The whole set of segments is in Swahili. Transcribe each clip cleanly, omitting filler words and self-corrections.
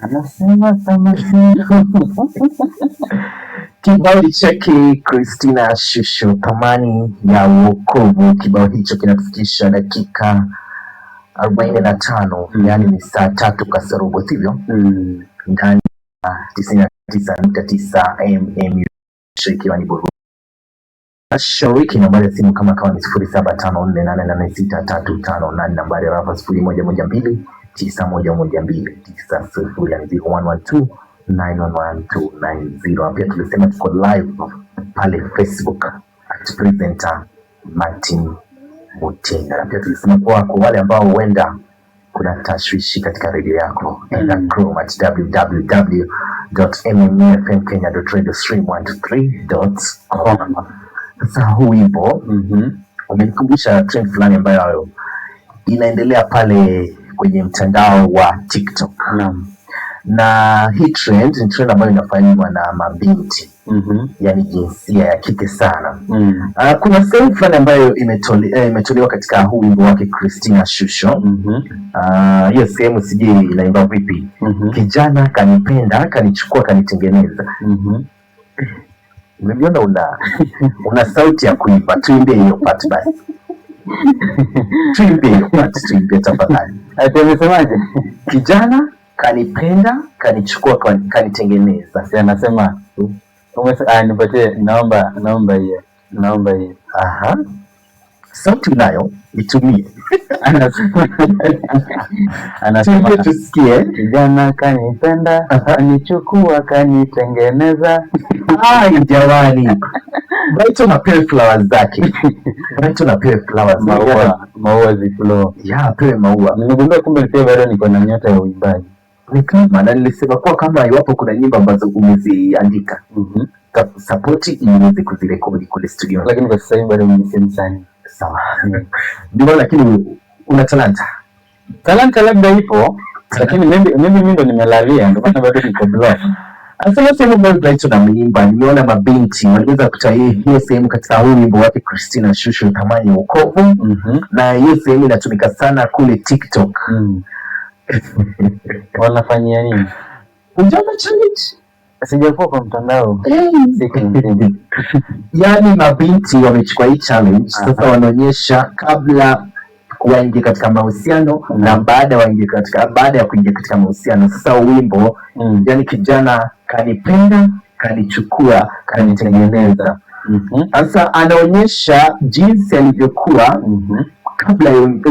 Anasema kama Kibao chake Christina Shusho, thamani ya wokovu. Kibao hicho kinatufikisha dakika 45, yaani ni saa tatu kasorobo, sivyo? Ndani ya 99.9 MMU ikiwa ni burudani Mashariki. Nambari ya simu kama kawa ni 0754886358, nambari ya rafa 0112911290, yani 0112911290. Pia tulisema tuko live pale Facebook at presenter Martin Mutinda, na pia tulisema kuwa kwa wale ambao huenda kuna tashwishi katika redio yako, enda Chrome at www.mmfmkenya.radiostream123.com. Sasa huu wimbo umenikumbusha trend fulani ambayo inaendelea pale kwenye mtandao wa TikTok. Na hii trend ni trend ambayo inafanywa na mabinti, yani jinsia ya kike sana. Kuna sehemu fulani ambayo imetolewa katika huu wimbo wake Christina Shusho. Hiyo sehemu sijui inaimba vipi. Kijana kanipenda, kanichukua, kanitengeneza. Umeniona una sauti ya kuimba, tuimbie hiyo part basi. Tuimbie hiyo part, tuimbie tafadhali. Ati amesemaje? Kijana kanipenda, kanichukua, kanitengeneza. Si anasema nipatie, naomba hiyo. Naomba hiyo. Aha. Sauti unayo, itumie. Anasema anasema Tuimbie tusikie. Kijana kanipenda, kanichukua, kanitengeneza. Ai jamani. Brighton apewe flowers zake. Brighton apewe flowers. Maua, maua ziflow. Ya, apewe maua. Nimegundua kumbe pia bado niko na nyota ya uimbaji. Ni kama na nilisema kuwa kama iwapo kuna nyimbo ambazo umeziandika, sapoti ili uweze kuzirekodi kule studio. Lakini kwa sasa hivi bado mimi si msanii. Sawa. Ndio, lakini una talanta. Talanta labda ipo, lakini mimi ndo nimelalia, ndio maana bado niko block. Sasa hiyo sehemu ambayo Brighton ameimba, nimeona mabinti waliweza kutoa hiyo sehemu katika huu wimbo wake Christina Shusho, thamani ya wokovu. Na hiyo sehemu inatumika sana kule TikTok. Wanafanyia nini? Ujaona challenge? Sijakuwa kwa mtandao siku nzima. Yaani mabinti wamechukua hii challenge sasa, wanaonyesha kabla waingie katika mahusiano na baada ya kuingia katika mahusiano. Sasa wimbo yani kijana kanipenda, kanichukua, kanitengeneza. Sasa anaonyesha jinsi alivyokuwa kabla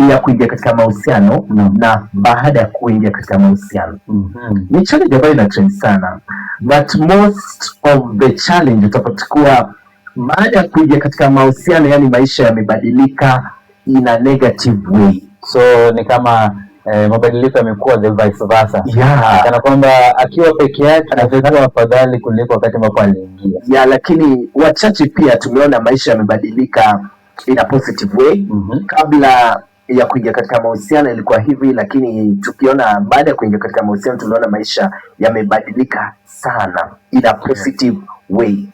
ya kuingia katika mahusiano na baada ya kuingia katika mahusiano. Ni challenge ambayo ina trend sana, but most of the challenge utapata kuwa baada ya kuingia katika mahusiano, yani maisha yamebadilika in a negative way. So ni kama mabadiliko yamekuwa the vice versa. Kana kwamba akiwa peke yake alikuwa afadhali kuliko wakati ambapo aliingia. Yeah, lakini wachache pia tumeona maisha yamebadilika in a positive way. Kabla ya kuingia katika mahusiano ilikuwa hivi, lakini tukiona baada ya kuingia katika mahusiano tumeona maisha yamebadilika sana in a positive way.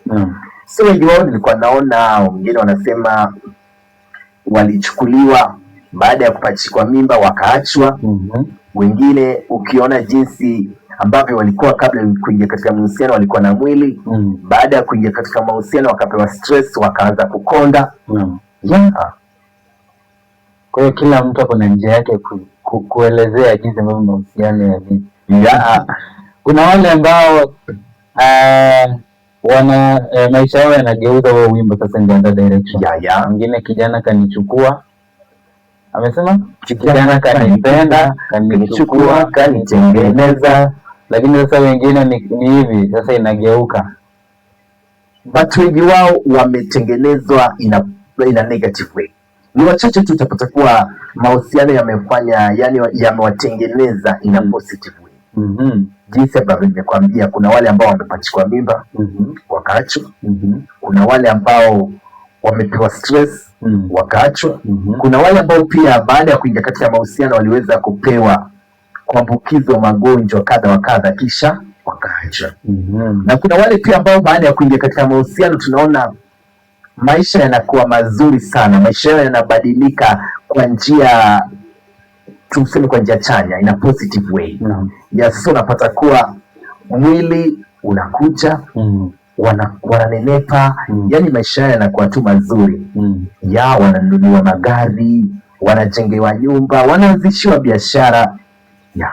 So wengi wao nilikuwa naona wengine wanasema walichukuliwa baada ya kupachikwa mimba wakaachwa. Wengine ukiona jinsi ambavyo walikuwa kabla ya kuingia katika mahusiano walikuwa na mwili, baada ya kuingia katika mahusiano wakapewa stress, wakaanza kukonda. Kwa hiyo kila mtu ako na njia yake kuelezea jinsi ambavyo mahusiano yalivyo. Kuna wale ambao wana maisha yao yanageuza huo wimbo sasa in the other direction. Mwingine kijana kanichukua, amesema kijana kanipenda, kanichukua, kanitengeneza. Lakini sasa wengine ni hivi sasa inageuka. But wengi wao wametengenezwa in a negative way. Ni wachache tu utapata kuwa mahusiano yamefanya, yani yamewatengeneza in a positive way. Jinsi ambavyo nimekuambia, kuna wale ambao wamepachikwa mimba wakaachwa. Kuna wale ambao wamepewa stress wakaachwa. Kuna wale ambao pia baada ya kuingia katika mahusiano waliweza kupewa kuambukizwa magonjwa kadha wa kadha kisha Wakaacha. Na kuna wale pia ambao baada ya kuingia katika mahusiano tunaona maisha yanakuwa mazuri sana, maisha yao yanabadilika kwa njia, tuseme kwa njia chanya, in a positive way. Ya sasa unapata kuwa mwili unakuja, wananenepa, yani maisha yao yanakuwa tu mazuri. Ya wananunuliwa magari, wanajengewa nyumba, wanaanzishiwa biashara ya